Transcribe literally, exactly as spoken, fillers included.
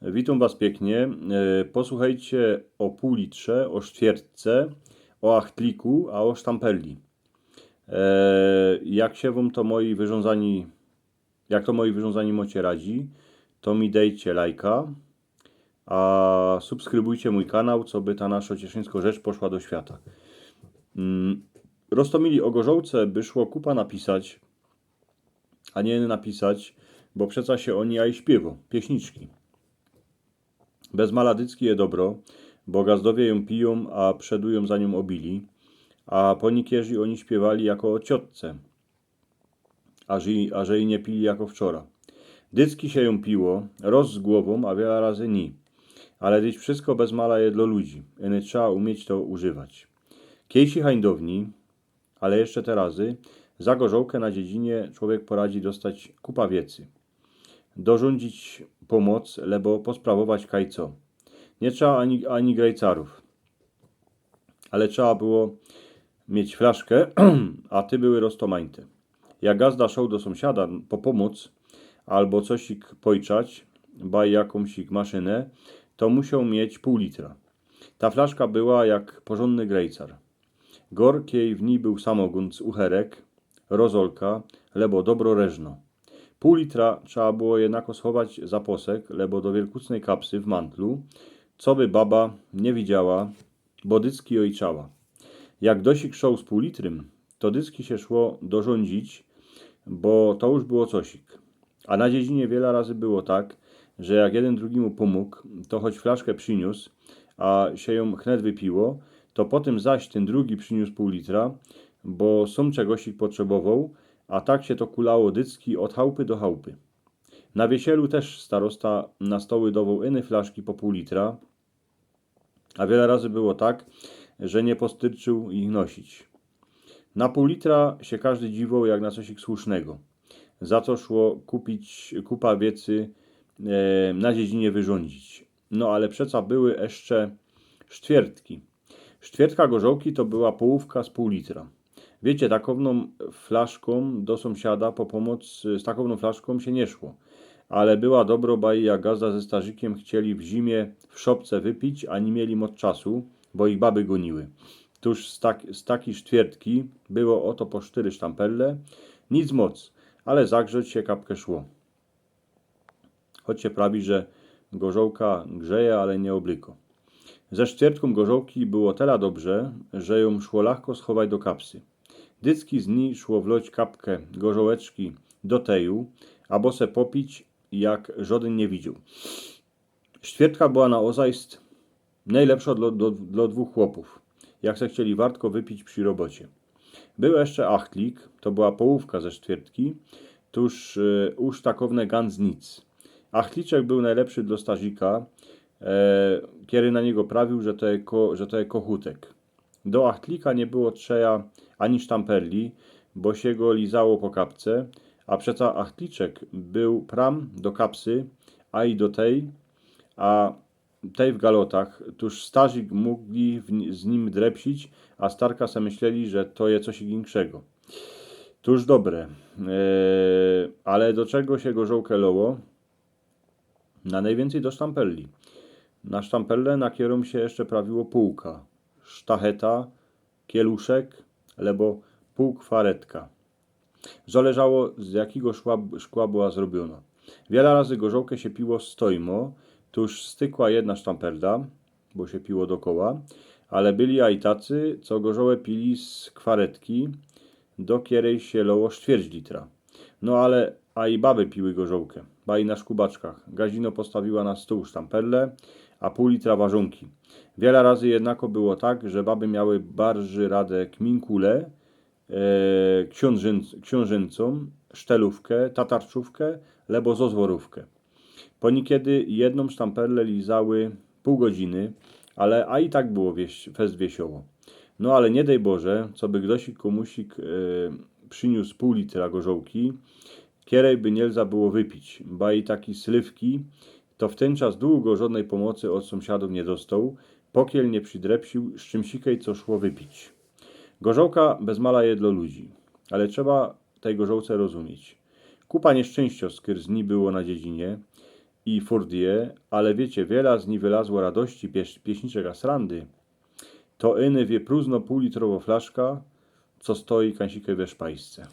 Witōm was piyknie. E, posuchejcie ô pōł litrze, ô sztwiertce, ô achtliku, a ô sztamperli. E, jak sie wōm to moji wyrządzani, jak to moji wyrządzani mocie radzi, to mi dejcie lajka, a subskrybujcie mōj kanał, coby ta nasza cieszyńsko rzecz poszła do świata. Mm, roztomili, ô gorzołce by szło kupa napisać, a niy napisać, bo przeca sie ô nij aj śpiywo, pieśniczki. Bez mala dycki je dobro, bo gazdowie jōm pijōm, a przedujōm za niōm ôbili, a po niykerzy ô nij śpiywali jako ô ciotce, a że, a że i niy pili jako wczora. Dycki sie jōm piło, roz z głowōm, a wiela razy nij. Ale dyć wszysko bez mala je dlo ludzi, iny trzeba umieć to używać. Kiejsi hańdowni, ale jeszcze te razy, za gorzołkã na dziedzinie człowiek poradzi dostać kupa wiecy. Dorządzić pōmoc, lebo posprawować kaj co. Niy trzeba ani, ani grejcarōw. Ale trzeba było mieć flaszkã, a te były roztomańte. Jak gazda szoł do sōmsiada po pōmoc, abo cosik pojczać, baj jakōmsik maszynã, to musioł mieć pōł litra. Ta flaszka była jak porzōndny grejcar. Gor, kiej w nij bōł samogōn z ucherek, rozolka, lebo dobro reżno. Pōł litra trzeba było jednako schować za posek, lebo do wielkucnej kapsy w mantlu, coby baba niy widziała, bo dycki ôjczała. Jak dosik szoł z pōł litrym, to dycki sie szło dorządzić, bo to już było cosik. A na dziedzinie wiela razy było tak, że jak jedyn drugiymu pōmōg, to choć flaszkã prziniōs, a sie jōm chnet wypiło, to potym zaś tyn drugi prziniōs pōł litra, bo sōm czegosik potrzebowoł, a tak sie to kulało dycki ôd chałpy do chałpy. Na wiesielu tyż starosta na stoły dowoł iny flaszki po pōł litra, a wiela razy było tak, że niy postyrczył ich nosić. Na pōł litra sie kŏżdy dziwoł jak na cosik słusznego. Za co szło kupić, kupa wiecy, e, na dziedzinie wyrządzić. No ale przeca były jeszcze sztwiertki. Sztwiertka gorzołki to była połōwka z pōł litra. Wiycie, takowną flaszkōm do sōmsiada po pōmoc, z takowną flaszkōm sie niy szło. Ale była dobro, baj jak gazda ze starzikiym chcieli w zimie w szopce wypić, a niy mieli moc czasu, bo ich baby gōniły. Tōż z tak-, z takij sztwiertki było ôto po sztyry sztamperle, nic moc, ale zagrzać sie kapkã szło. Choć sie prawi, że gorzołka grzeje, ale niy ôblyko. Ze sztwiertkōm gorzołki było tela dobrze, że jōm szło lachko schować do kapsy. Dycki z nij szło wloć kapkã gorzołeczki do teju, abo se popić, jak żodyn niy widzioł. Sztwiertka była naozajst nojlepszŏ dlo, dlo, dlo dwōch chłopōw, jak se chcieli wartko wypić przi robocie. Bōł jeszcze achtlik, to była połōwka ze sztwiertki, tōż, e, uż takowne ganz nic. Achtliczek bōł nojlepszy dlo starzika, e, kery na niego prawiōł, że to je ko-, że to je kochutek. Do achtlika niy było trzeja ani sztamperli, bo sie go lizało po kapce, a przeca achtliczek bōł pram do kapsy, a i do tej, a tej w galotach, tōż starzik mōg w ni-, z nim drepsić, a starka se myśleli, że to je coś inkszego. Tōż dobre. E, ale do czego sie gorzołkã loło? Na nojwiyncyj do sztamperli. Na sztamperle, na kerōm sie jeszcze prawiło pōłka, sztacheta, kieluszek, lebo pōłkwaretka. Zależało, z jakigo szła, szkła była zrobiōno. Wiela razy gorzołkã sie piło stojmo, tōż stykła jedna sztamperla, bo sie piło dokoła, ale byli aj tacy, co gorzołã pili z kwaretki, do kerej sie loło sztwierć litra. No ale aj baby piły gorzołkã, baj na szkubaczkach. Gazino postawiła na stōł sztamperle, a pōł litra warzōnki. Wiela razy jednako było tak, że baby miały barży radã kminkule, e, ksiōnżyn-, ksiōnżyncōm, sztelōwkã, tatarczōwkã, lebo zozworōwkã. Po niykiedy jednōm sztamperle lizały pōł godziny, ale a i tak było wieś-, fest wiesioło. No ale niy dej Boże, coby gdosik kōmùsik, e, prziniōs pōł litra gorzołki, kerej by niy lza było wypić, baj taki slywki, to w tyn czas dugo żodnyj pōmocy ôd sōmsiadōw niy dostoł, pokiel niy przidrepsiōł z czymsikej, co szło wypić. Gorzołka bez mala je dlo ludzi, ale trzeba tej gorzołce rozumieć. Kupa nieszczyńściŏ, skyr z nij było na dziedzinie, i furt je, ale wiycie, wiela z ni wylazło radości pieś-, pieśniczek a srandy. To iny wie prózno pōłlitrowo flaszka, co stoi kańsikej we szpajsce.